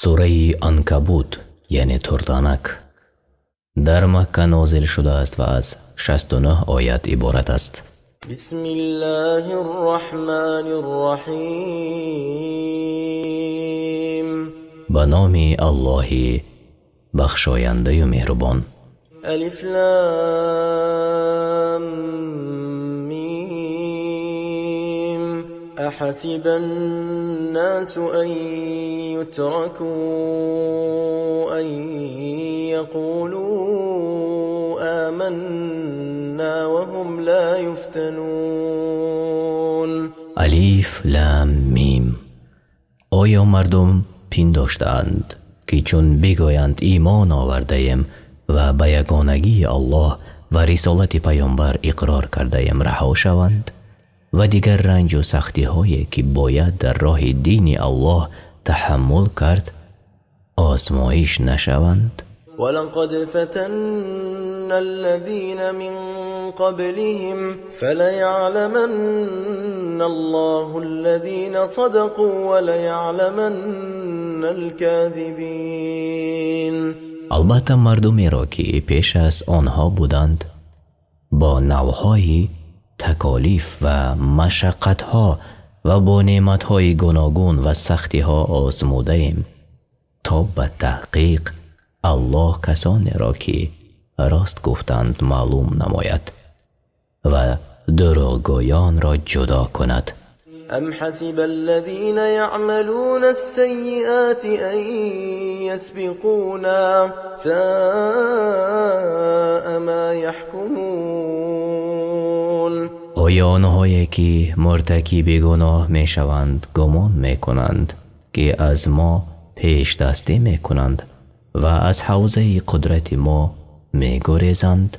Сураи Анкабут, яъне Тӯрдонак, дар Макка нозил шудааст ва аз 69 оят иборат аст. Бисмиллоҳир Раҳмонир Раҳим. Ба номи Аллоҳ бахшоянда ва меҳрубон. Алиф Лом Мим. Аҳасибан-носу ан ютраку ан яқулу оманно ва ҳум ло юфтанун. Алиф Лом Мим. Оё мардум пиндоштаанд, ки чун бигӯянд имон овардаем ва ба ягонагии Аллоҳ ва рисолати паёмбар иқрор кардаем, раҳо шаванд ва дигар ранҷу сахтиҳое, ки бояд дар роҳи дини Аллоҳ таҳаммул кард, озмоиш нашаванд? Ва лақад фатанналлазина мин қаблиҳим фалаяъламанналлоҳуллазина садақу ва лаяъламаннал-козибин. Албатта мардуме, ки пеш аз онҳо буданд, бо навъҳои таколиф ва машаққатҳо ва бо неъматҳои гуногун ва сахтиҳо озмудаем, то ба таҳқиқ Аллоҳ касонеро, ки рост гуфтанд, маълум намояд ва дурӯғгӯёнро ҷудо кунад. Ам ҳасибаллазина яъмалунас-саййиати ан ясбиқуна соа мо яҳкумун. Оё онҳое, ки муртакиби гуноҳ мешаванд, гумон мекунанд, ки аз мо пешдастӣ мекунанд ва аз ҳавзаи қудрати мо мегурезанд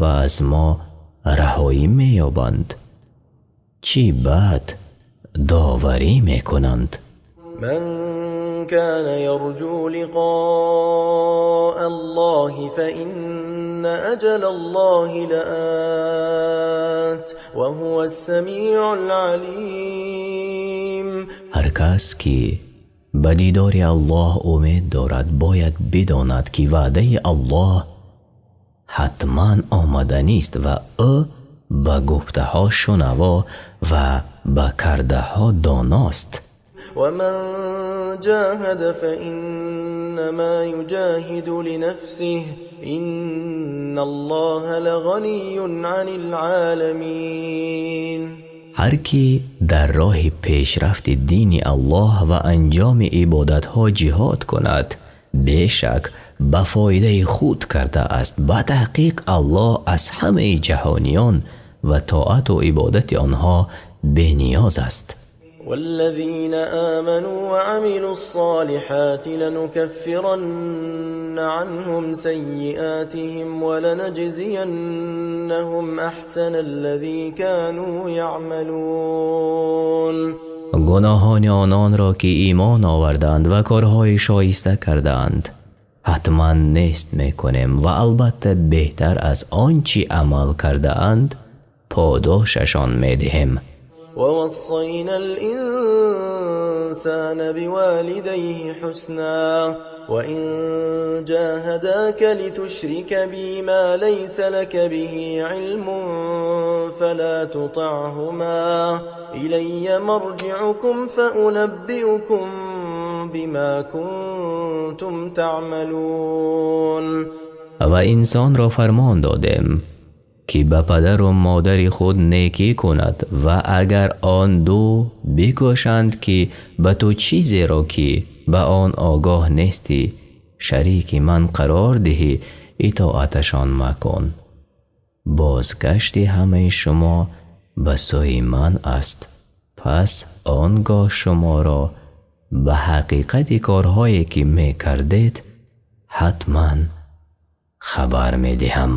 ва аз мо раҳоӣ меёбанд? Чӣ бад доварӣ мекунанд. Ман кана ярҷу лиқоаллоҳи фаинна аҷалаллоҳи лаот ва ҳувас-самиъул алим. Ҳар кас ки ба дидори Аллоҳ умед дорад, бояд бидонад, ки ваъдаи Аллоҳ ҳатман омаданист ва ӯ ба гуфтаҳо шунаво ва ба кардаҳо доност. Ва ман ҷоҳада фаиннамо юҷоҳиду линафсиҳи инналлоҳа лағаниййун ъанил ъоламин. Ҳар ки дар роҳи пешрафти дини Аллоҳ ва анҷоми ибодатҳо ҷиҳод кунад, бешак ба фоидаи худ кардааст. Ба таҳқиқ Аллоҳ аз ҳамаи ҷаҳониён ва тоату ибодати онҳо бениёз аст. Валлазина оману ва ъамилус-солиҳоти ланукаффиранна ъанҳум саййиотиҳим ва ланаҷзияннаҳум аҳсаналлази кану яъмалун. Гуноҳони ононро, ки имон оварданд ва корҳои шоиста кардаанд, ҳатман нест мекунем ва албатта беҳтар аз он чи амал кардаанд подошашон медиҳем. Ва вассайнал-инсона биволидайҳи ҳуснан ва ин ҷоҳадока литушрика би мо лайса лака биҳи ъилмун фало тутиъҳумо илайя марҷиъукум фаунаббиукум бимо кунтум таъмалун. Ва инсонро фармон додем, ки ба падару модари худ некӣ кунад, ва агар он ду бикӯшанд, ки ба ту чизеро, ки ба он огоҳ нестӣ, шарики ман қарор диҳӣ, итоаташон макун. Бозгашти ҳамаи шумо ба сӯи ман аст, пас он гоҳ шуморо ба ҳақиқати корҳое, ки мекардед, ҳатман хабар медиҳам.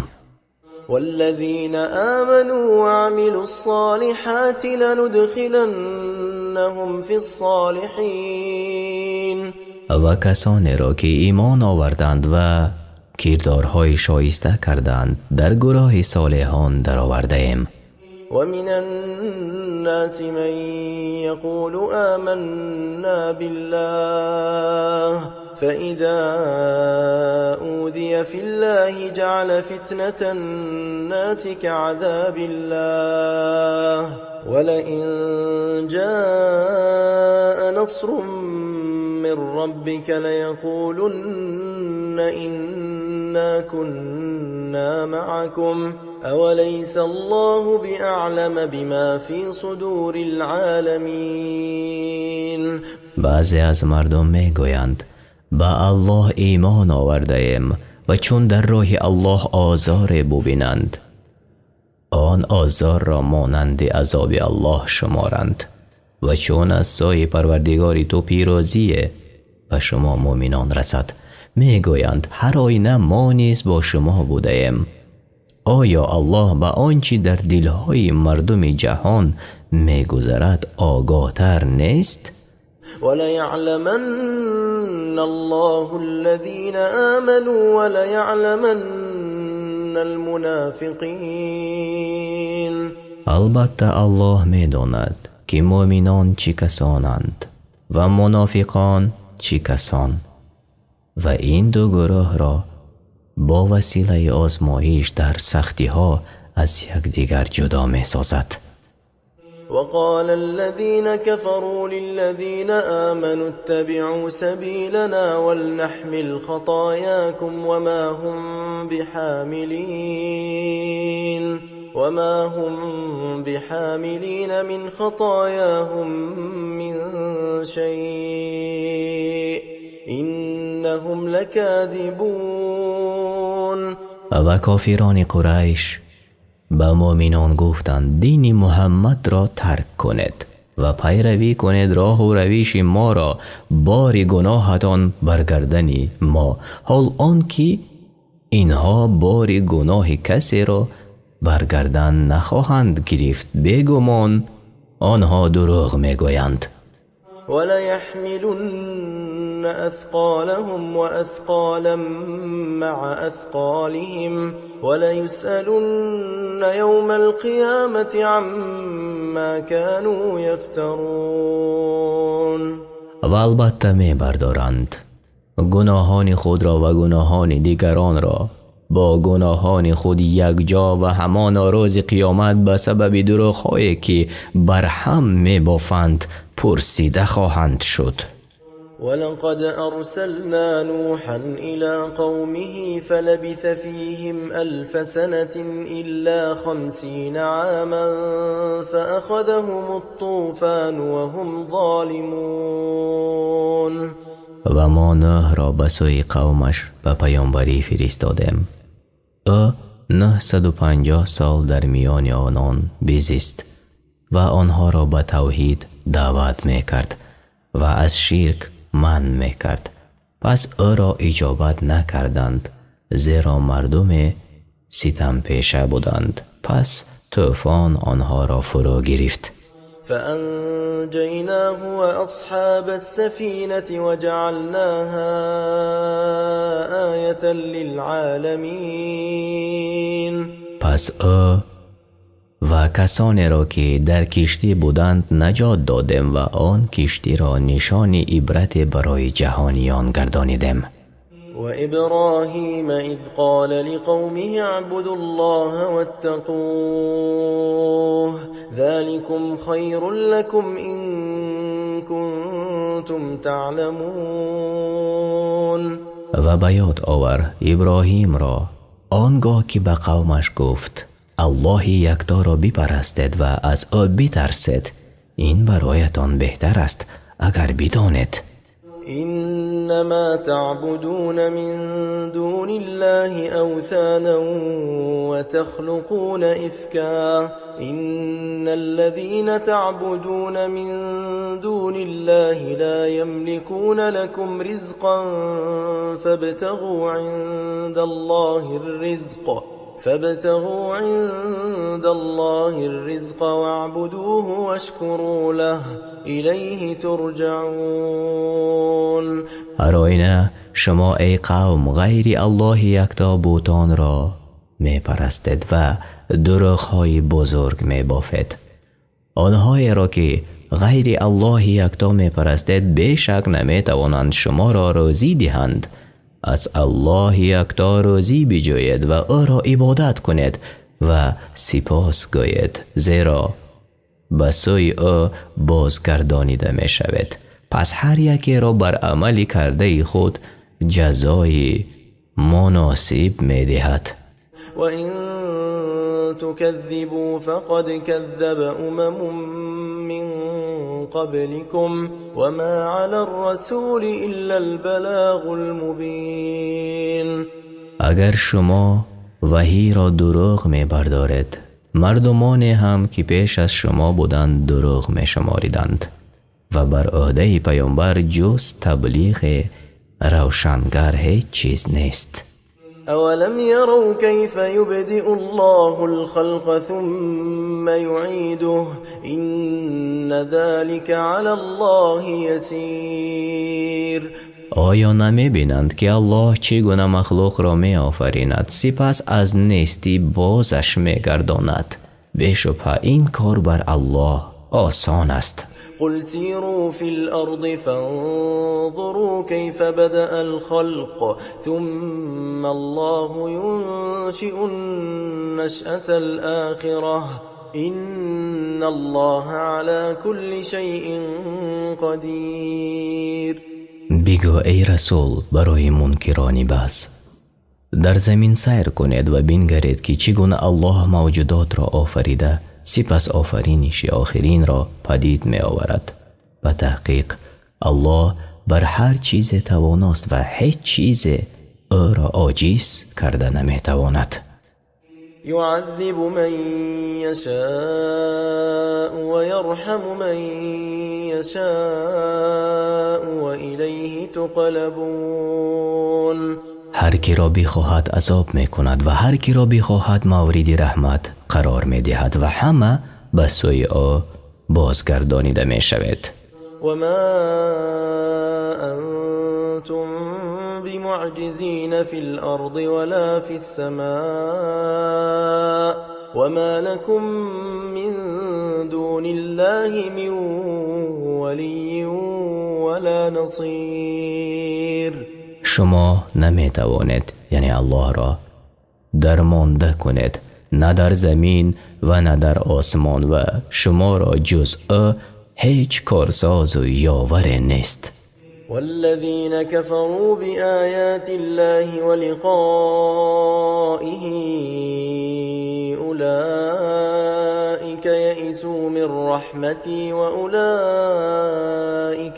Валлазина оману ва ъамилус-солиҳоти ланудхиланнаҳум фис-солиҳин. Ва касонеро, ки имон оварданд ва кирдорҳои шоиста карданд, дар гурӯҳи солиҳон даровардаем. Ва минан-носи ман яқулу оманно биллаҳи. فإذا أوذي في الله جعل فتنة الناس كعذاب الله ولئن جاء نصر من ربك ليقولن إنا كنا معكم أوليس الله بأعلم بما في صدور العالمين. Баъзе аз мардум мегӯянд: ба Аллоҳ имон овардаем, ва чун дар роҳи Аллоҳ озоре бубинанд, он озорро монанди азоби Аллоҳ шуморанд, ва чун аз сӯи Парвардигори ту пирӯзие ба шумо мӯъминон расад, мегӯянд: ҳар оина мо низ бо шумо будаем. Оё Аллоҳ ба он чи дар дилҳои мардуми ҷаҳон мегузарад огоҳтар нест? وليعلمن الله الذين آمنوا وليعلمن المنافقين. Албатта, Аллоҳ медонад, ки мӯъминон чӣ касонанд ва мунофиқон чӣ касон, ва ин ду гурӯҳро бо василаи озмоиш дар сахтиҳо аз якдигар ҷудо месозад. وقال الذين كفروا للذين آمنوا اتبعوا سبيلنا ولنحمل خطاياكم وما هم بحاملين من خطاياهم من شيء إنهم لكاذبون. Ва кофирони Қурайш ба мӯъминон гуфтанд: дини Муҳаммадро тарк кунед ва пайравӣ кунед роҳу равиши моро, бори гуноҳатон бар гардани мо. Ҳол он ки инҳо бори гуноҳи касеро бар гардан нахоҳанд гирифт, бегумон онҳо дурӯғ мегӯянд. وليحملن أثقالهم وأثقالا مع أثقالهم وليسألن يوم القيامة عما كانوا يفترون. Ва албатта мебардоранд гуноҳони худро ва гуноҳони дигаронро бо гуноҳони худ якҷо, ва ҳамоно рӯзи қиёмат ба сабаби дурӯғҳое ки бар ҳам мебофанд пурсида хоҳанд шуд. ولقد أرسلنا نوحا إلى قومه فلبث فيهم ألف سنة إلا 50 عاما فأخذهم الطوفان وهم ظالمون. Ва мо Нӯҳро ба сӯи қавмаш ба паёмбарӣ фиристодем. Ӯ 950 сол дар миёни онон бизист ва онҳоро ба тавҳид даъват мекард ва аз ширк манъ мекард. Пас ӯро иҷобат накарданд, зеро мардуме ситампеша буданд. Пас тӯфон онҳоро фурӯ гирифт. فأنجيناه وأصحاب السفينة وجعلناها آية للعالمين. Пас ӯ ва касонеро, ки дар киштӣ буданд, наҷот додем ва он киштиро нишони ибрате барои ҷаҳониён гардонидем. وإبراهيم إذ قال لقومه اعبدوا الله واتقوه ذلكم خير لكم إن كنتم تعلمون. Ва ба ёд овар Иброҳимро, он гоҳ ки ба қавмаш гуфт: Аллоҳи якторо бипарастед ва аз ӯ битарсед, ин бароятон беҳтар аст, агар бидонед. إنما تعبدون من دون الله أوثانا وتخلقون إفكا إن الذين تعبدون من دون الله لا يملكون لكم رزقا فابتغوا عند الله الرزق واعبدوه واشكروا له إليه ترجعون. Ҳар оина шумо, эй қавм, ғайри Аллоҳи якто бутонро мепарастед ва дурӯғҳои бузург мебофед. Онҳоеро, ки ғайри Аллоҳи якто мепарастед, бешак наметавонанд шуморо рӯзӣ диҳанд. Аз Аллоҳи якто рӯзӣ биҷӯед ва ӯро ибодат кунед ва сипос гӯед, зеро ба сӯи ӯ бозгардонида мешавед. Пас ҳар якеро бар амали кардаи худ ҷазои муносиб медиҳад. وإن تكذبوا فقد كذب أمم من قبلكم وما على الرسول إلا البلاغ المبين. Агар шумо ваҳиро дурӯғ мебардоред, мардумоне ҳам ки пеш аз шумо буданд, дурӯғ мешумориданд ва бар ӯҳдаи паёмбар ҷуз таблиғи равшангар ҳеҷ чиз нест. أولم يروا كيف يبدئ الله الخلق ثم يعيده إن ذلك على الله يسير. Оё намебинанд, ки Аллоҳ чӣ гуна махлуқро меофаринад, сипас аз нестӣ бозаш мегардонад? Бешубҳа, ин кор бар Аллоҳ осон аст. قل سيروا في الأرض فانظروا كيف بدأ الخلق ثم الله ينشئ النشأة الآخرة إن الله على كل شيء قدير. Бигӯ, эй расул, барои мункирони баъс: дар замин сайр кунед ва бингаред, ки чӣ гуна Аллоҳ мавҷудотро офарида, сипас офариниши охиринро падид меоварад. Ба таҳқиқ, Аллоҳ бар ҳар чизе тавоност ва ҳеҷ чизе ӯро оҷиз карда наметавонад. يعذب من يشاء ويرحم من يشاء وإليه تقلبون. Ҳар киро бихоҳад, азоб мекунад ва ҳар киро бихоҳад, мавриди раҳмат қарор медиҳад ва ҳама ба сӯи ӯ бозгардонида мешавед. وما أنتم بمعجزين في الأرض ولا في السماء وما لكم من دون الله من ولي ولا نصير. Шумо наметавонед, яъне Аллоҳро дармонда кунед, на дар замин ва на дар осмон, ва шуморо ҷуз ӯ ҳеҷ корсозу ёваре нест. والذين كفروا بآيات الله ولقائه أولئك يئسوا من رحمتي وأولئك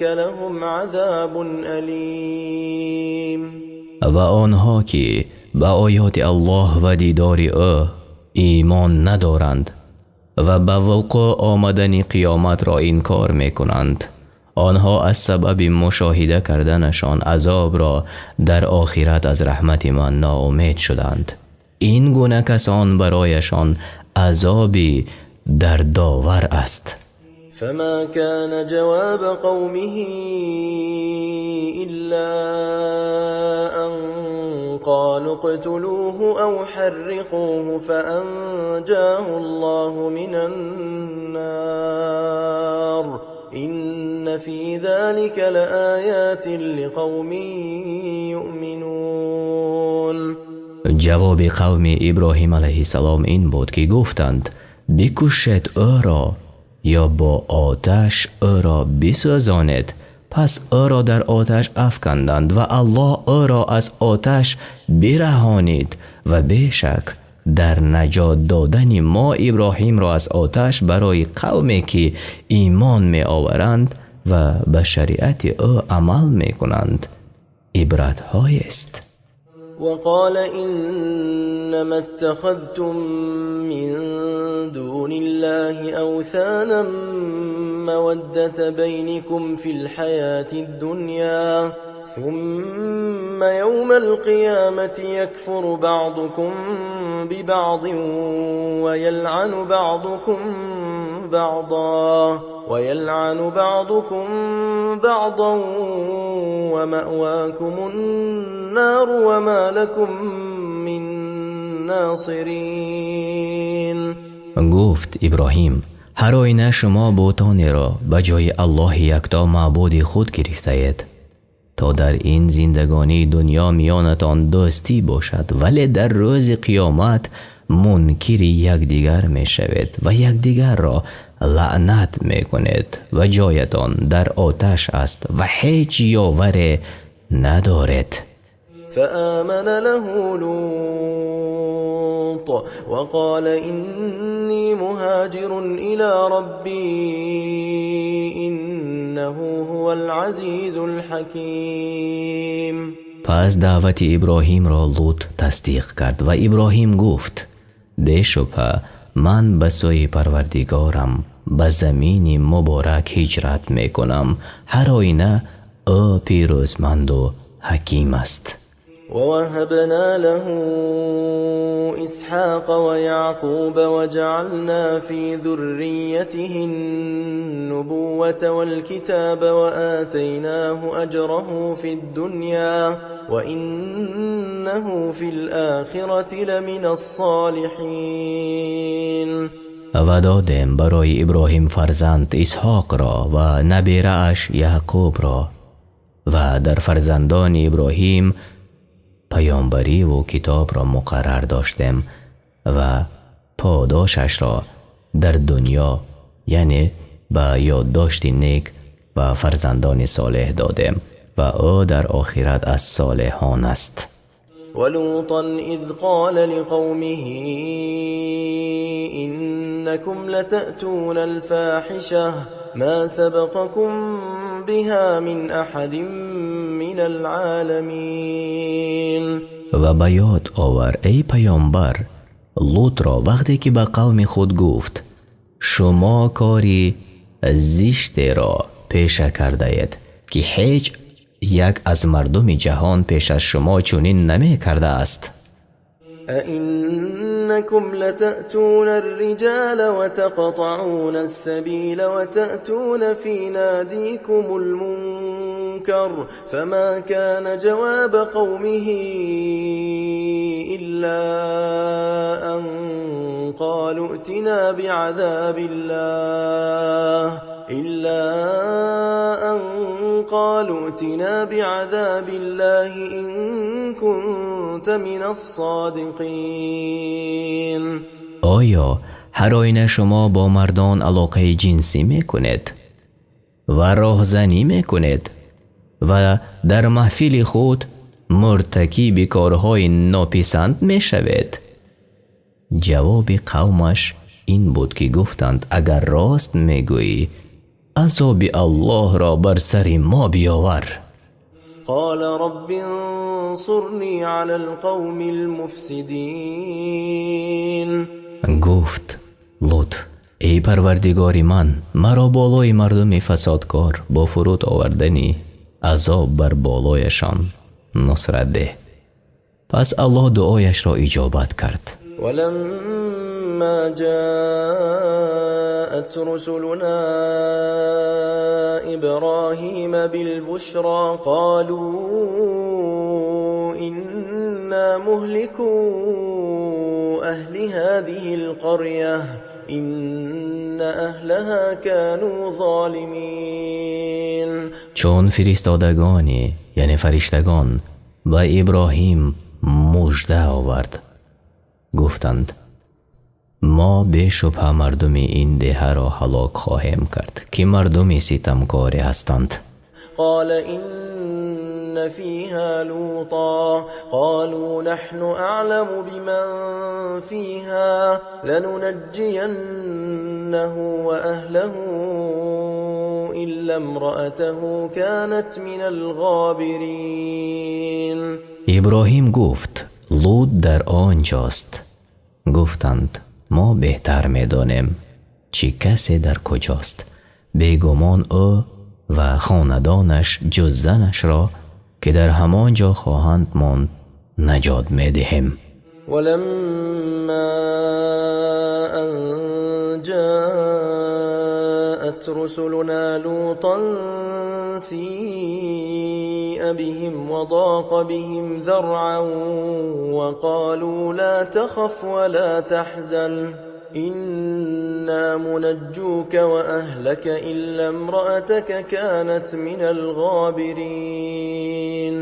لهم عذاب أليم. Ва онҳо ки ба оёти Аллоҳ ва дидори ӯ имон надоранд ва ба вуқӯъ омадани қиёматро инкор мекунанд, онҳо аз сабаби мушоҳида карданашон азобро дар охират аз раҳмати ман ноумед шуданд. Ин гуна касон барояшон азоби дардовар аст. فما كان جواب قومه إلا أن قالوا اقتلوه أو حرقوه فأنجاه الله من النار إن في ذلك لآيات لقوم يؤمنون. Ҷавоби қавми Иброҳим алайҳиссалом ин буд, ки гуфтанд: бикушед ӯро ё бо оташ ӯро бисӯзонед. Пас ӯро дар оташ афканданд ва Аллоҳ ӯро аз оташ бираҳонид ва бешак, дар наҷот додани мо Иброҳимро аз оташ барои қавме ки имон меоваранд ва ба шариати ӯ амал мекунанд, ибратҳоест. وقال إنما اتخذتم من دون الله أوثانا مودة بينكم في الحياة الدنيا ثم يوم القيامة يكفر بعضكم ببعض ويلعن بعضكم بعضا ومأواكم النار وما لكم من ناصرين. Гуфт Иброҳим: Ҳар оина шумо бутонеро ба ҷои Аллоҳи якто маъбуди худ гирифтаед, то дар ин зиндагонии дунё миёнатон дӯстӣ бошад, вале дар рӯзи қиёмат мункири якдигар мешавед ва якдигарро лаънат мекунед ва ҷоятон дар оташ аст ва ҳеҷ ёваре надоред. فآمن له لوط وقال إني مهاجر إلى ربي إنه هو العزيز الحكيم. Пас даъвати Иброҳимро Лут тасдиқ кард ва Иброҳим гуфт: бешубҳа ман ба сӯи Парвардигорам ба замини муборак ҳиҷрат мекунам, ҳар оина ӯ пирӯзманду ҳаким аст. ووهبنا له إسحاق ويعقوب وجعلنا في ذريته النبوة والكتاب وآتيناه أجره في الدنيا وإنه في الآخرة لمن الصالحين. Ва додем барои Иброҳим фарзанд Исҳоқро ва набирааш Яъқубро ва дар фарзандони Иброҳим паёмбариву китобро муқаррар доштем ва подошашро дар дунё, яъне ба ёддошти нек ва фарзандони солеҳ додем ва ӯ дар охират аз солеҳон аст. ولوطا إذ قال لقومه إنكم لتأتون الفاحشة ما سبقكم بها من أحد من العالمين. Ва ба ёд овар, эй паёмбар, Лутро, вақте ки ба қавми худ гуфт: шумо кори зиштеро пеша кардаед, ки ҳеҷ як аз мардуми ҷаҳон пеш аз шумо чунин намекардааст. أئنكم لتأتون الرجال وتقطعون السبيل وتأتون في ناديكم المنكر فما كان جواب قومه إلا أن قالوا ائتنا بعذاب الله إلا أن قالوا ائتنا بعذاب الله إن كنت من الصادقين. Оё ҳар оина шумо бо мардон алоқаи ҷинсӣ мекунед ва роҳзанӣ мекунед ва дар маҳфили худ муртакиби корҳои нописанд мешавед? Ҷавоби қавмаш ин буд, ки гуфтанд: агар рост мегӯӣ, азоби Аллоҳро бар сари мо биёвар. قال رب انصرني على القوم المفسدين. Гуфт Лут: эй Парвардигори ман, маро болои мардуми фасодкор бо фуруд овардани азоб бар болояшон нусрат деҳ. Пас Аллоҳ дуояшро иҷобат кард. ولما جاءت رسلنا إبراهيم بالبشرى قالوا إنا مهلكو أهل هذه القرية إن أهلها كانوا ظالمين. Чун фиристодагони, яъне фариштагон, ба Иброҳим мужда овард, гуфтанд: мо бешубҳа мардуми ин деҳаро ҳалок хоҳем кард, ки мардуми ситамкоре ҳастанд. قال إن فيها لوطا قالوا نحن أعلم بمن فيها لننجينه وأهله إلا امرأته كانت من الغابرين. Иброҳим гуфт: Лут дар он ҷост. Гуфтанд: мо беҳтар медонем, чӣ касе дар куҷост, бегумон ӯ ва хонадонаш ҷуз занашро, ки дар ҳамон ҷо хоҳанд монд, наҷот медиҳем. ولما أن جاءت رسلنا لوطا سيء بهم وضاق بهم ذرعا وقالوا لا تخف ولا تحزن. إنا منجوك وأهلك إلا امرأتك كانت من الغابرين.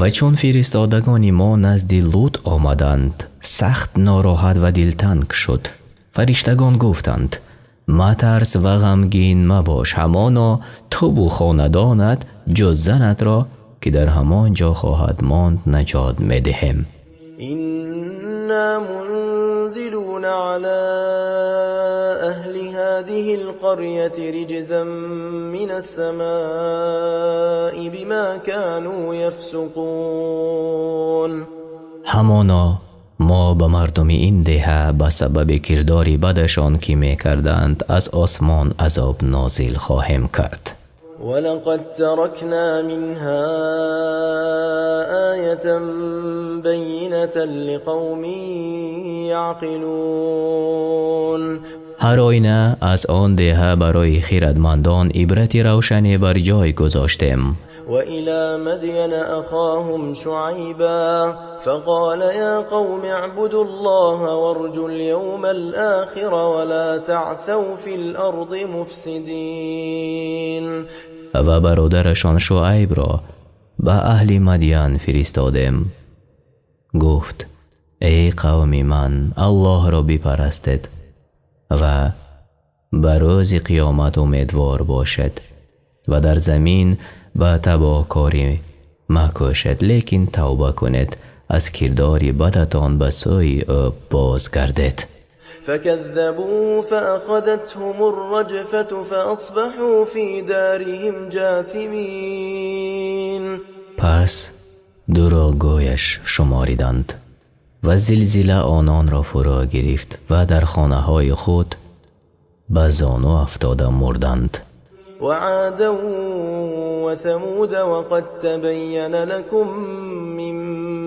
Ва чун фиристодагони мо назди Лут омаданд, сахт нороҳат ва дилтанг шуд. Фариштагон гуфтанд: матарс ва ғамгин мабош, ҳамоно туву хонадонат ҷуз занатро, ки дар ҳамон ҷо хоҳад монд, наҷот медиҳем. إنا منزلون على أهل هذه القرية رجزا من السماء بما كانوا يفسقون. Ҳамоно мо ба мардуми ин деҳа ба сабаби кирдори бадашон, ки мекарданд, аз осмон азоб нозил хоҳем кард. ولقد تركنا منها آية بينة لقوم يعقلون. Ҳар оина аз он деҳа барои хирадмандон ибрати равшане бар ҷой гузоштем. وإلى مدين أخاهم شعيبا فقال يا قوم اعبدوا الله وارجوا اليوم الآخر ولا تعثوا في الأرض مفسدين. Ва бародарашон Шуайбро ба аҳли Мадян фиристодем. Гуфт: эй қавми ман, Аллоҳро бипарастед ва ба рӯзи қиёмат умедвор бошед ва дар замин ба табоҳкорӣ макӯшед, лекин тавба кунед, аз кирдори бадатон ба сӯи ӯ бозгардед. فكذبوه فأخذتهم الرجفة فأصبحوا في دارهم جاثمين. Пас дурӯғгӯяш шумориданд ва зилзила ононро фурӯ гирифт ва дар хонаҳои худ ба зону афтода мурданд. وعادا وثمود وقد تبين لكم من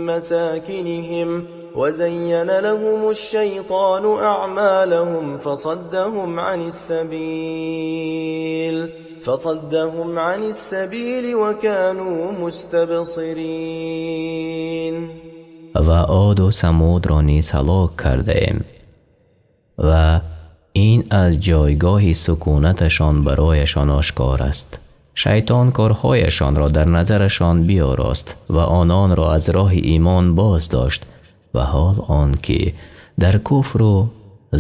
مساكنهم وزين لهم الشيطان أعمالهم فصدهم عن السبيل وكانوا مستبصرين. Ва Оду Самудро низ ҳалок кардаем ва ин аз ҷойгоҳи сукунаташон барояшон ошкор аст. Шайтон корҳояшонро дар назарашон биёрост ва ононро аз роҳи имон боз дошт ва ҳол он ки дар куфру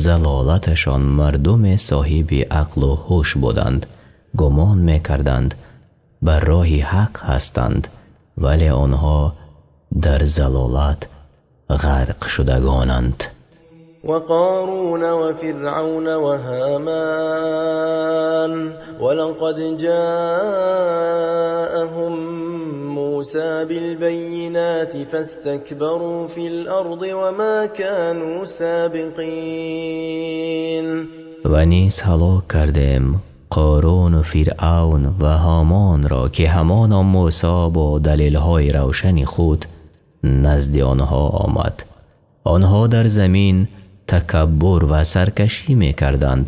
залолаташон мардуме соҳиби ақлу ҳуш буданд, гумон мекарданд бар роҳи ҳақ ҳастанд, вале онҳо дар залолат ғарқ шудагонанд. وقارون وفرعون وهامان ولقد جاءهم موسى بالبينات فاستكبروا في الأرض وما كانوا سابقين. Ва низ ҳалок кардем Қоруну Фиръавн ва Ҳомонро, ки ҳамоно Мӯсо бо далелҳои равшани худ назди онҳо омад. Онҳо дар замин такаббур ва саркашӣ мекарданд,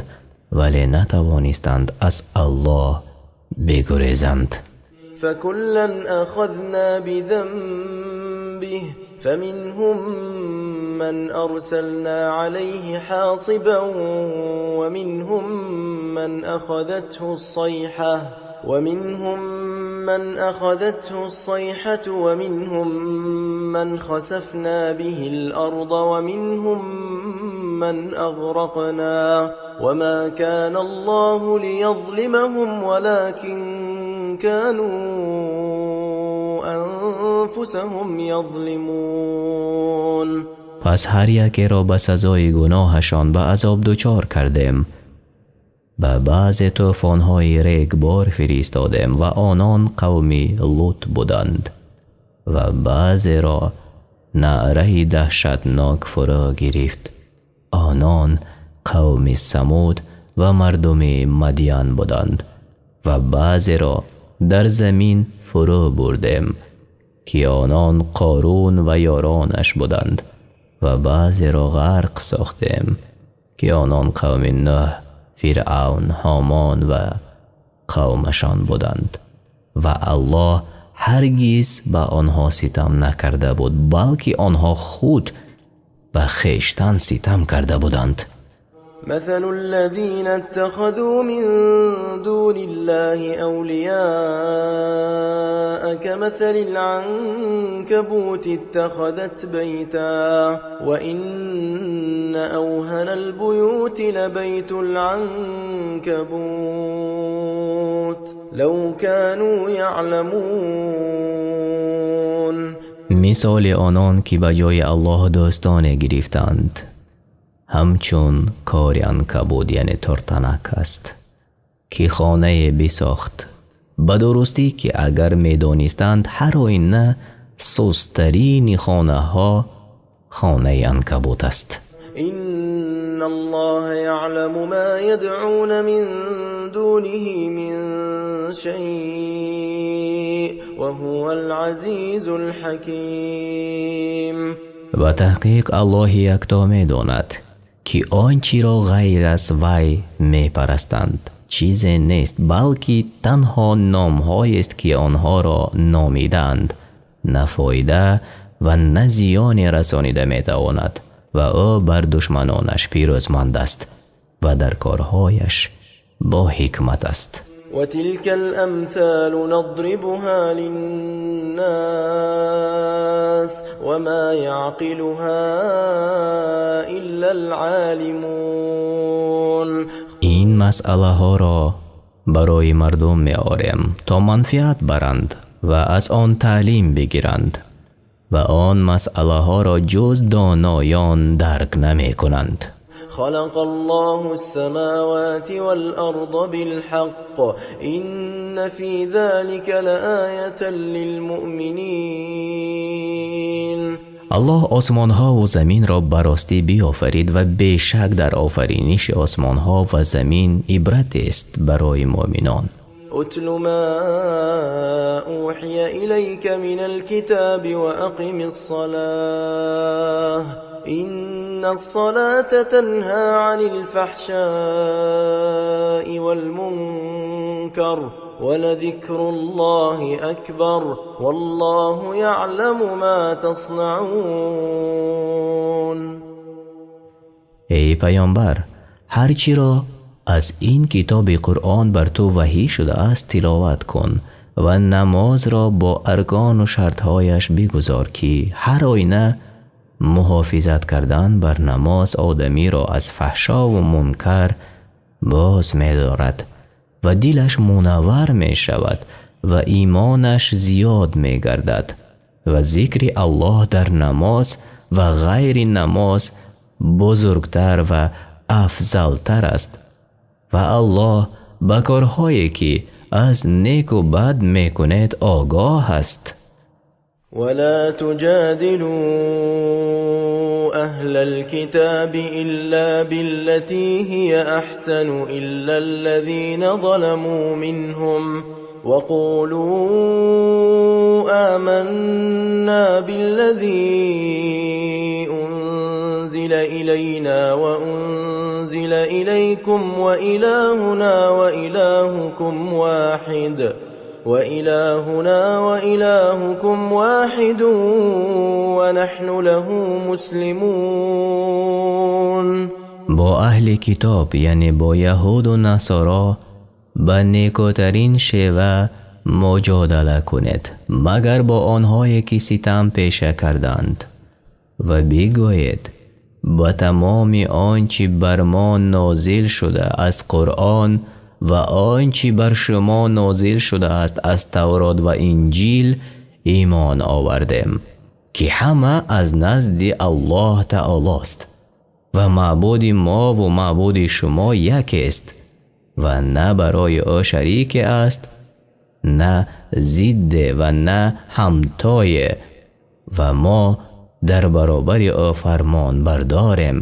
вале натавонистанд аз Аллоҳ бигурезанд. فكلا أخذنا بذنبه فمنهم من أرسلنا عليه حاصبا ومنهم من أخذته الصيحة ومنهم من خسفنا به الأرض ومنهم من أغرقنا وما كان الله ليظلمهم ولكن كانوا أنفسهم يظلمون. Пас ҳар якеро ба сазои гуноҳашон ба азоб дучор кардем. Ба баъзе тӯфонҳои регбор фиристодем ва онон қавми Лут буданд ва баъзеро наъраи даҳшатнок фурӯ гирифт, онон қавми Самуд ва мардуми Мадян буданд ва баъзеро дар замин фурӯ бурдем, ки онон Қорун ва ёронаш буданд ва баъзеро ғарқ сохтем, ки онон қавми Нӯҳ, Фиръавн, Ҳомон ва қавмашон буданд ва Аллоҳ ҳаргиз ба онҳо ситам накарда буд, балки онҳо худ ба хештан ситам карда буданд. مثل الذين اتخذوا من دون الله أولياء كمثل العنكبوت اتخذت بيتا وإن أوهن البيوت لبيت العنكبوت لو كانوا يعلمون. Мисоли онон ки ба ҷои Аллоҳ дӯстоне гирифтанд, ҳамчун кори анкабут, яъне тортанак аст, ки хонае бисохт. Ба дурустӣ, ки агар медонистанд, ҳар оина сустарини хонаҳо хонаи анкабут аст. إن الله يعلم ما يدعون من دونه من شيء وهو العزيز الحكيم. Ва таҳқиқ, Аллоҳи якто медонад, ки он чиро ғайр аз вай мепарастанд, чизе нест, балки танҳо номҳоест, ки онҳоро номидаанд, на фоида ва на зиёне расонида метавонад, ва ӯ бар душманонаш пирӯзманд аст ва дар корҳояш бо ҳикмат аст. وتلك الأمثال نضربها للناس وما يعقلها إلا العالمون. Ин масъалаҳоро барои мардум меорем, то манфиат баранд ва аз он таълим бигиранд, ва он масъалаҳоро ҷуз доноён дарк намекунанд. خلق الله السماوات والأرض بالحق إن في ذلك لآية للمؤمنين. Аллоҳ осмонҳову заминро ба ростӣ биёфарид ва бешак дар офариниши осмонҳо ва замин ибратест барои муъминон. اتل ما أوحي إليك من الكتاب وأقم الصلاة إن الصلاة تنهى عن الفحشاء والمنكر ولذكر الله أكبر والله يعلم ما تصنعون. Эй паёмбар, ҳар чиро аз ин китоби Қуръон бар ту ваҳӣ шудааст, тиловат кун ва намозро бо аркону шартҳояш бигузор, ки ҳар оина муҳофизат кардан бар намоз одамиро аз фаҳшову мункар боз медорад ва дилаш мунаввар мешавад ва имонаш зиёд мегардад, ва зикри Аллоҳ дар намоз ва ғайри намоз бузургтар ва афзалтар аст, ва Аллоҳ ба корҳое, ки аз неку бад мекунед, огоҳ аст. ولا تجادلوا أهل الكتاب إلا بالتي هي أحسن إلا الذين ظلموا منهم وقولوا آمنا بالذي أنزل إلينا وأنزل إليكم وإلهنا وإلهكم واحد ونحن له مسلمون. Бо аҳли китоб, яъне бо яҳуду насоро, ба некӯтарин шева муҷодала кунед, магар бо онҳое, ки ситам пеша карданд, ва бигӯед: ба тамоми он чӣ бар мо нозил шуда аз Қуръон ва он чӣ бар шумо нозил шудааст аз Таврот ва Инҷил имон овардем, ки ҳама аз назди Аллоҳ таолост, ва маъбуди мову маъбуди шумо якест ва на барои ӯ шарике аст, на зидде ва на ҳамтое, ва мо дар баробари ӯ фармон бардорем.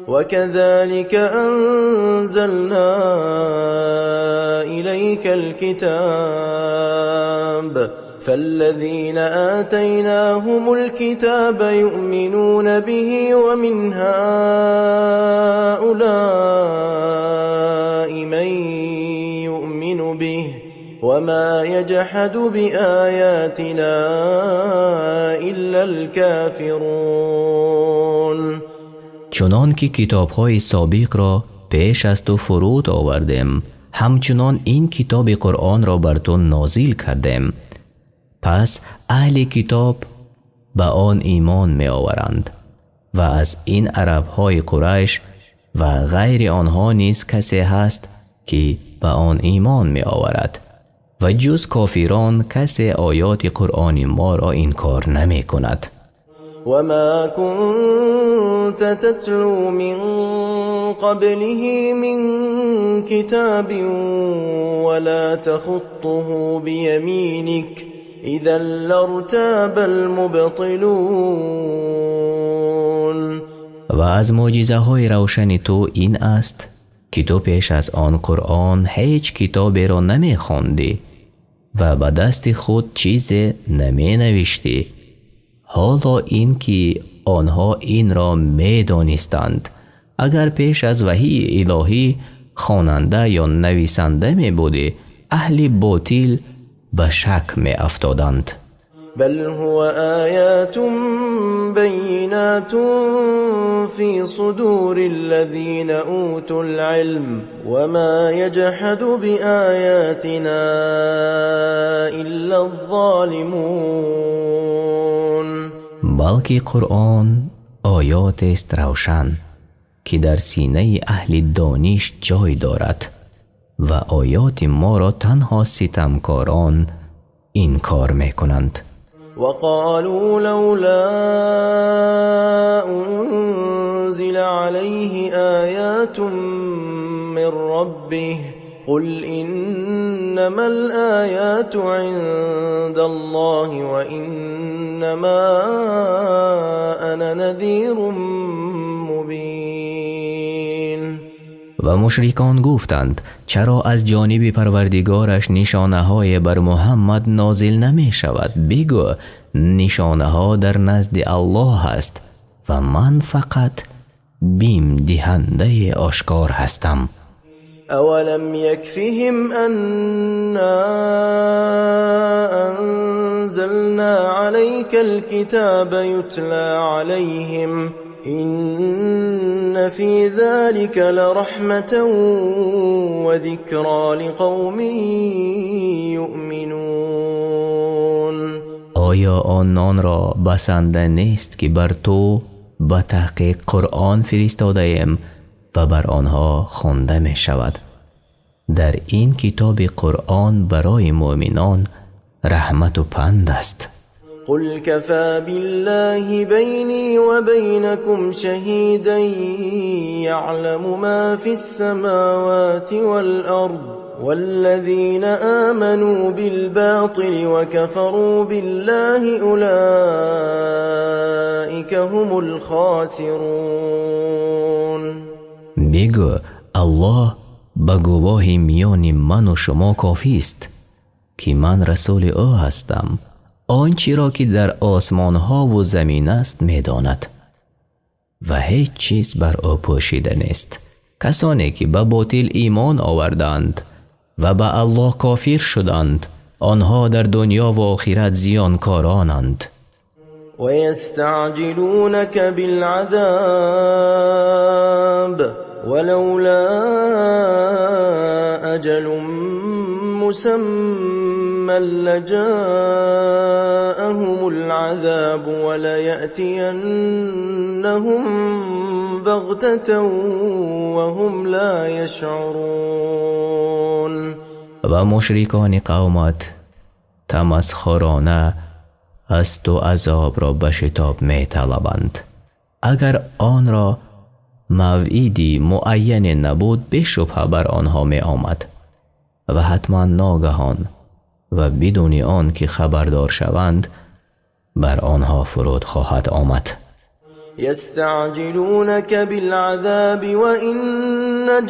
وكذلك أنزلنا إليك الكتاب فالذين آتيناهم الكتاب يؤمنون به ومن هؤلاء من يؤمن به وما يجحد بآياتنا إلا الكافرون. Чунон ки китобҳои собиқро пеш аз ту фуруд овардем, ҳамчунон ин китоби Қуръонро бар ту нозил кардем. Пас аҳли китоб ба он имон меоваранд ва аз ин арабҳои Қурайш ва ғайри онҳо низ касе ҳаст, ки ба он имон меоварад ва ҷуз кофирон касе оёти Қуръони моро инкор намекунад. وما كنت تتلو من قبله من كتاب ولا تخطه بيمينك إذا لارتاب المبطلون. Ва аз мӯъҷизаҳои равшани ту ин аст, ки ту пеш аз он Қуръон ҳеҷ китоберо намехондӣ ва ба дасти худ чизе наменавиштӣ. Ҳоло ин ки онҳо инро медонистанд, агар пеш аз ваҳии илоҳӣ хонанда ё нависанда мебудӣ, аҳли ботил ба шак меафтоданд. بل هو آيات بينات في صدور الذين أوتوا العلم وما يجحد بآياتنا إلا الظالمون. Балки Қуръон оётест равшан, ки дар синаи аҳли дониш ҷой дорад, ва оёти моро танҳо ситамкорон инкор мекунанд. وقالوا لولا أنزل عليه آيات من ربه قل إنما الآيات عند الله وإنما أنا نذير مبين. Ва мушрикон гуфтанд: чаро аз ҷониби Парвардигораш нишонаҳое бар Муҳаммад нозил намешавад? Бигӯ: нишонаҳо дар назди Аллоҳ аст ва ман фақат бимдиҳандаи ошкор ҳастам. أولم يكفهم أنا أنزلنا عليك الكتاب يتلى عليهم إن في ذلك لرحمة وذكرى لقوم يؤمنون. Оё ононро басанда нест, ки бар ту ба таҳқиқ Қуръон фиристодаем ва бар онҳо хонда мешавад? Дар ин китоби Қуръон барои муъминон раҳмату панд аст. قل كفى بالله بيني وبينكم شهيدا يعلم ما في السماوات والأرض والذين آمنوا بالباطل وكفروا بالله أولئك هم الخاسرون. Бигӯ: Аллоҳ ба гувоҳи миёни ману шумо кофист, ки ман расули ӯ ҳастам. Он чиро ки дар осмонҳову замин аст, медонад ва ҳеҷ чиз бар ӯ пӯшида нест. Касоне ки ба ботил имон оварданд ва ба Аллоҳ кофир шуданд, онҳо дар дунё ва охират зиёнкоронанд. ويستعجلونك بالعذاب ولولا أجل مسمى لجاءهم العذاب وليأتينهم بغتة وهم لا يشعرون. Ва мушрикони қавмат тамасхурона аз ту азобро ба шитоб металабанд. Агар онро мавъиди муайяне набуд, бешубҳа бар онҳо меомад ва ҳатман ногаҳон ва бидуни он ки хабардор шаванд, бар онҳо фуруд хоҳад омад. يستعجلونك بالعذاب وإن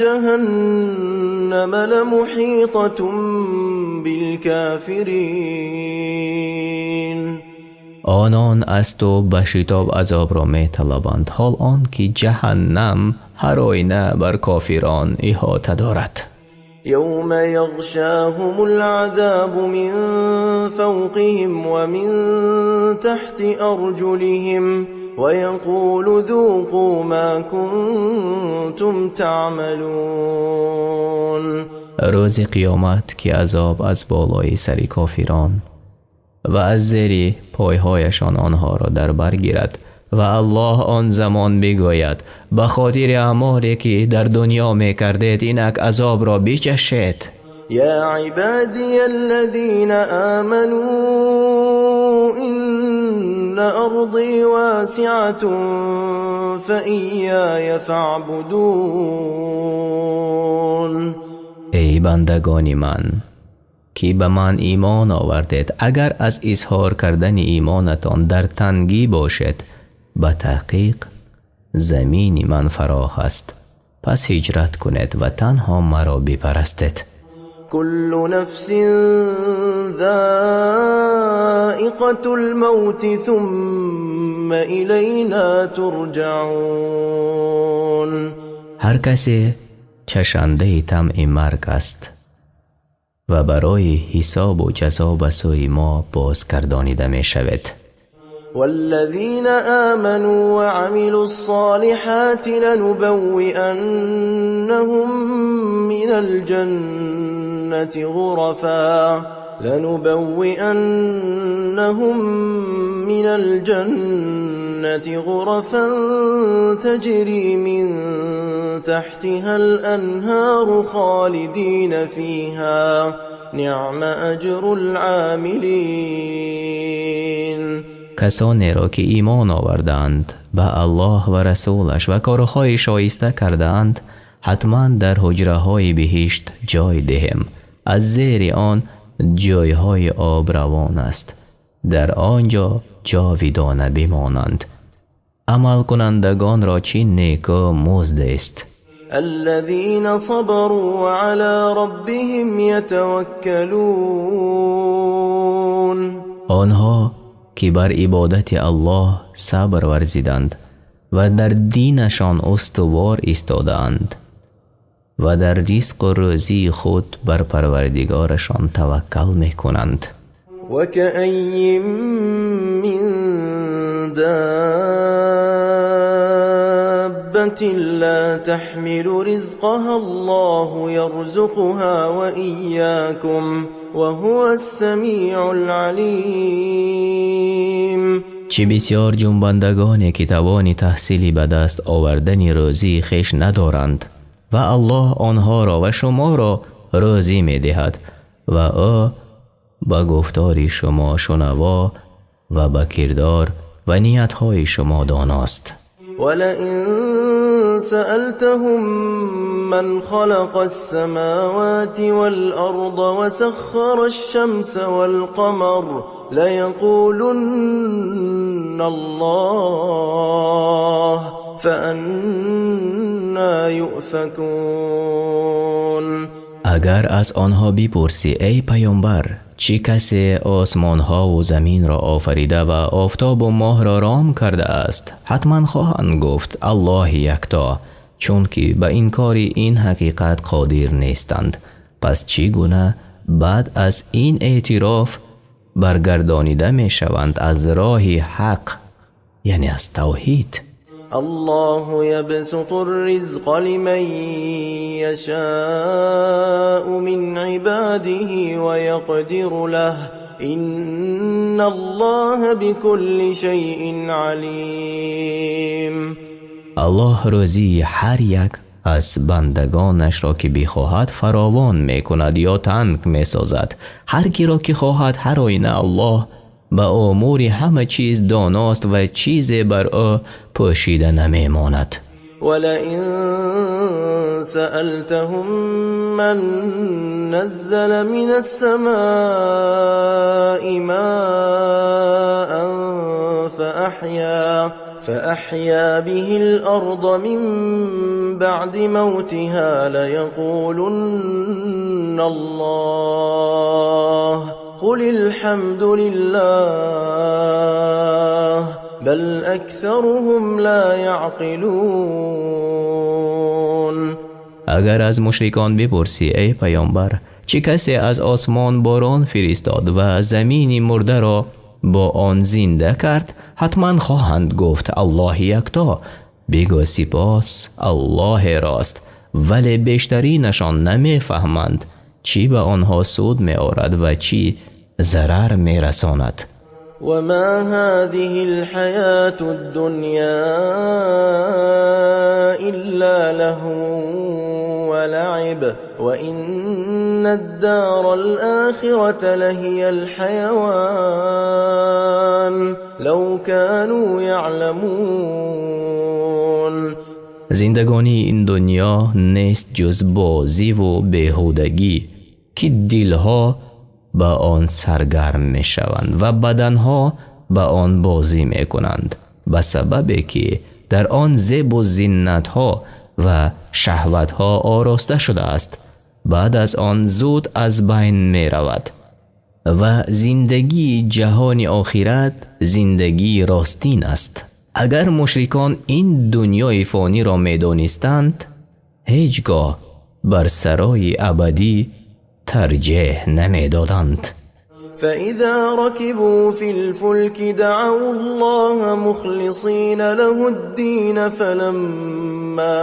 جهنم لمحيطة بالكافرين. Онон аз ту ба шитоб азобро металабанд, ҳол он ки ҷаҳаннам ҳар оина бар кофирон иҳота дорад. يوم يغشاهم العذاب من فوقهم ومن تحت أرجلهم. ويقول ذوقوا ما كنتم تعملون. Рӯзи қиёмат, ки азоб аз болои сари кофирон ва аз зери пойҳояшон онҳоро дар бар гирад ва Аллоҳ он замон бигӯяд: ба хотири аъмоле ки дар дунё мекардед, инак азобро бичашед. يا عبادي الذين آمنوا إن أرضي واسعة فإياي فاعبدون. Эй бандагони ман, ки ба ман имон овардед, агар аз изҳор кардани имонатон дар тангӣ бошед, ба таҳқиқ замини ман фарох аст, пас ҳиҷрат кунед ва танҳо маро бипарастед. كل نفس ذائقة الموت ثم إلينا ترجعون. Ҳар касе чашандаи таъми марг аст ва барои ҳисобу ҷазо ба сӯи мо бозгардонида мешавед. والذين آمنوا وعملوا الصالحات لنبوئنهم من الجنة غرفا تجري من تحتها الأنهار خالدين فيها نعم أجر العاملين. Касонеро ки имон овардаанд ба Аллоҳ ва расулаш ва корҳои шоиста кардаанд, ҳатман дар ҳуҷраҳои биҳишт ҷой диҳем, аз зери он ҷойҳои об равон аст, дар он ҷо ҷовидона бимонанд. Амалкунандагонро чӣ неку музд аст! الذين صبروا وعلى ربهم يتوكلون. Онҳо ки бар ибодати Аллоҳ сабр варзиданд ва дар динашон устувор истодаанд ва дар ризқу рӯзии худ бар Парвардигорашон таваккал мекунанд. وكأي من دابة لا تحمل رزقها الله يرزقها وإياكم وهو السميع العليم. Чӣ бисёр ҷунбандагоне, ки тавони таҳсили ба даст овардани рӯзии хеш надоранд ва Аллоҳ онҳоро ва шуморо рӯзӣ медиҳад ва ӯ ба гуфтори шумо шунаво ва ба кирдор ва ниятҳои шумо доност. ولئن سألتهم من خلق السماوات والأرض وسخر الشمس والقمر ليقولن الله فأنى يؤفكون. Агар аз онҳо бипурсӣ, эй паёмбар, чӣ касе осмонҳову заминро офарида ва офтобу моҳро ром кардааст, ҳатман хоҳанд гуфт: Аллоҳи якто, чунки ба инкори ин ҳақиқат қодир нестанд. Пас чӣ гуна баъд аз ин эътироф баргардонида мешаванд аз роҳи ҳақ, яъне аз тавҳид? الله يبسط الرزق لمن يشاء من عباده ويقدر له إن الله بكل شيء عليم. Аллоҳ рӯзии ҳар як аз бандагонашро, ки бихоҳад, фаровон мекунад ё танг месозад, ҳар киро ки хоҳад. Ҳар оина Аллоҳ ба умури ҳама чиз доност ва чизе бар ӯ пӯшида намемонад. ولئن سألتهم من نزل من السماء ماء فأحيا به الأرض من بعد موتها ليقولن الله قل الحمد لله بل أكثرهم لا يعقلون. Агар аз мушрикон бипурсӣ, эй паёмбар, чӣ касе аз осмон борон фиристод ва замини мурдаро Бо он зинда кард? Ҳатман хоҳанд гуфт: Аллоҳи якто. Бигӯ: сипос Аллоҳеро аст, вале бештаринашон намефаҳманд, чӣ ба онҳо суд меорад ва чӣ зарар мерасонад. وما هذه الحياة الدنيا إلا لهو ولعب وإن الدار الآخرة لهي الحيوان لو كانوا يعلمون. Зиндагонии ин дунё нест ҷуз бозиву беҳудагӣ, ки дилҳо ба он саргарм мешаванд ва баданҳо ба он бозӣ мекунанд, ба сабабе ки дар он зебу зинатҳо ва шаҳватҳо ороста шудааст. Баъд аз он зуд аз байн меравад ва зиндагии ҷаҳони охират зиндагии ростин аст. Агар мушрикон ин дунёи фониро медонистанд, ҳеҷ гоҳ бар сарои абадӣ тарҷеҳ намедоданд. فإذا ركبوا في الفلك دعوا الله مخلصين له الدين فلما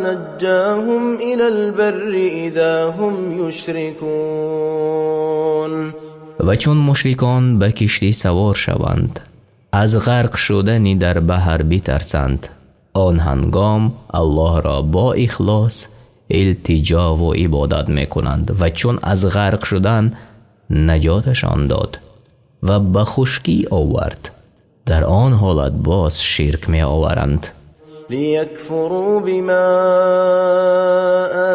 نجاهم إلى البر إذا هم يشركون. Ва чун мушрикон ба киштӣ савор шаванд, аз ғарқ шудани дар баҳр битарсанд, он ҳангом Аллоҳро бо ихлос илтиҷову ибодат мекунанд ва чун аз ғарқ шудан наҷоташон дод ва ба хушкӣ овард, дар он ҳолат боз ширк меоваранд. ليكفروا بما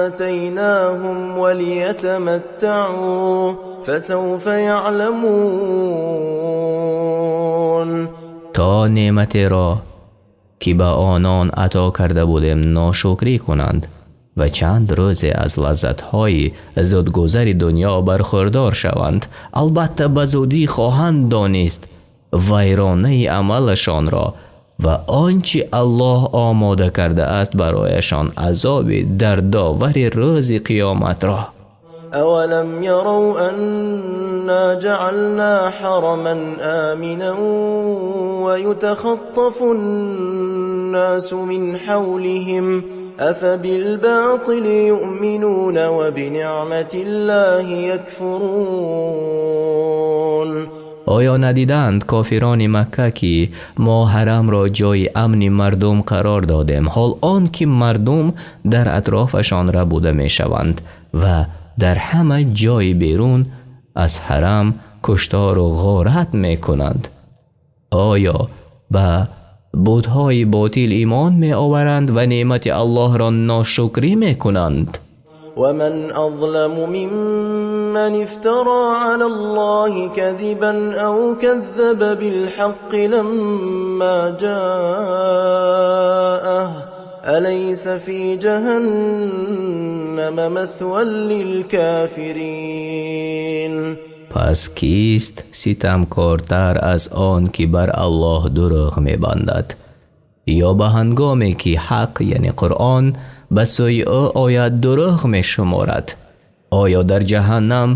آتيناهم وليتمتعوا فسوف يعلمون. То неъматеро, ки ба онон ато карда будем, ношукрӣ кунанд ва чанд рӯзе аз лаззатҳои зудгузари дунё бархӯрдор шаванд. Албатта, ба зудӣ хоҳанд донист вайронаи амалашонро ва он чи Аллоҳ омода кардааст барояшон азоби дардовари рӯзи қиёматро. أولم يروا أنا جعلنا حرما آمنا ويتخطف الناس من حولهم أفبالباطل يؤمنون وبنعمة الله يكفرون. Оё надиданд кофирони Макка, ки мо ҳарамро ҷои амни мардум қарор додем, ҳол он ки мардум дар атрофашон рабуда мешаванд ва дар ҳама ҷои берун аз ҳарам куштору ғорат мекунанд? Оё ба бутҳои ботил имон меоваранд ва неъмати Аллоҳро ношукрӣ мекунанд? ومن أظلم ممن افترى على الله كذبا أو كذب بالحق لما جاءه أليس في جهنم مثوى للكافرين. Пас кист ситамкортар аз он, ки бар Аллоҳ дурӯғ мебандад ё ба ҳангоме ки ҳақ, яъне Қуръон, ба сӯи ӯ ояд, дурӯғ мешуморад? Оё дар ҷаҳаннам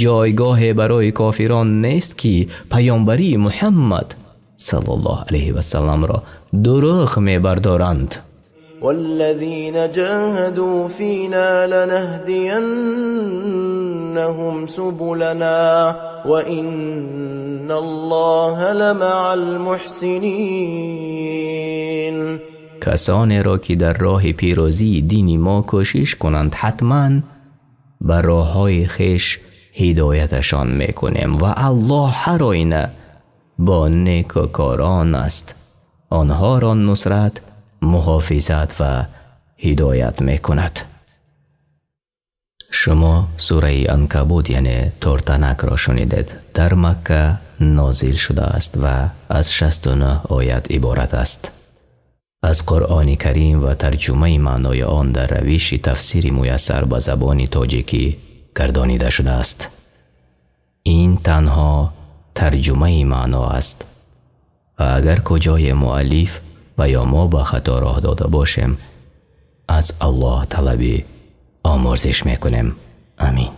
ҷойгоҳе барои кофирон нест, ки паёмбарии Муҳаммад саллаллоҳу алайҳи васалламро дурӯғ мебардоранд? والذين جاهدوا فينا لنهدينهم سبلنا وإن الله لمع المحسنين. Касонеро, ки дар роҳи пирӯзии дини мо кӯшиш кунанд, ҳатман ба роҳҳои хеш ҳидояташон мекунем ва Аллоҳ ҳар оина бо некӯкорон аст. Онҳоро нусрат, муҳофизат ва ҳидоят мекунад. Шумо сураи Анкабут, яъне Тортанакро шунидед. Дар Макка нозил шудааст ва аз 69 оят иборат аст. Аз Қуръони Карим ва тарҷумаи маънои он дар равиши тафсири муяссар ба забони тоҷикӣ гардонида шудааст. Ин танҳо тарҷумаи маъно аст ва агар куҷое муаллиф ва ё мо ба хато роҳ дода бошем, аз Аллоҳ талаби омӯрзиш мекунем. Амин.